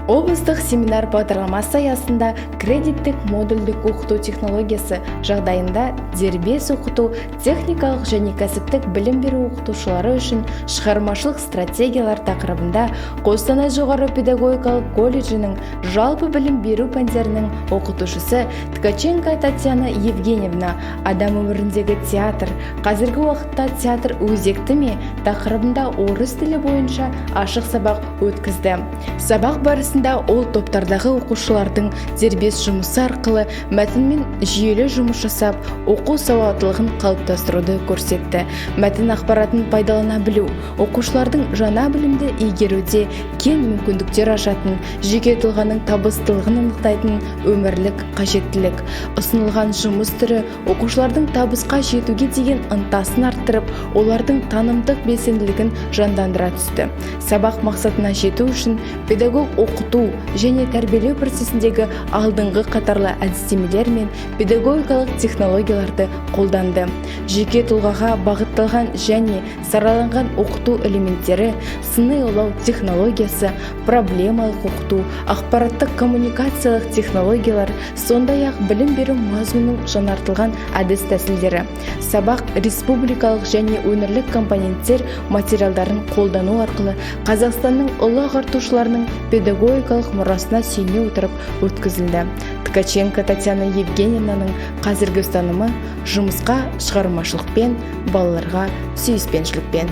Облыстық семинар бағдарламасы аясында «Кредиттік модульдік оқыту технологиясы жағдайында дербес оқыту: техникалық және кәсіптік білім беру оқытушылары үшін шығармашылық стратегиялар» тақырыбында Қостанай жоғары педагогикалық колледжінің жалпы білім беру пәндерінің оқытушысы Ткаченко Татьяна Евгеньевна «Адам өміріндегі театр. Қазіргі уақытта театр өзекті ме?» тақырыбында орыс тілі бойынша ашық сабақ өткізді. Сабақ барысында ол топтардағы оқушылардың дербес жұмысы арқылы мәтінмен жүйелі жұмыс жасап, оқу сауаттылығын қалыптастыруды көрсетті. Мәтін ақпаратын пайдалана білу оқушылардың жаңа білімді игеруде кең мүмкіндіктер ашатын, жеке тұлғаның табыстылығын анықтайтын өмірлік қажеттілік. Ұсынылған жұмыс түрі оқушылардың табысқа жетуге деген ынтасын арттырып, олардың танымдық белсенділігін жандандыра түсті. Сабақ мақсатына жету үшін педагог оқыту және тәрбиелеу процесіндегі алдыңғы қатарлы әдістемелер мен педагогикалық технологияларды қолданды. Жеке тұлғаға бағытталған және сараланған оқыту элементтері, сыни ойлау технологиясы, проблемалық оқыту, ақпараттық коммуникациялық технологиялар, сондай-ақ білім беру мазмұнының жаңартылған әдіс тәсілдері, сабақ республикалық және өңірлік компоненттер материалдарын қолдану арқылы Қазақстанның ұлы ағартушыларының педагогикалық мұрасына сүйене отырып өткізілді. Ткаченко Татьяна Евгеньевнаның қазіргі ұстанымы: жұмысқа шығармашылықпен, балаларға сүйіспеншілікпен.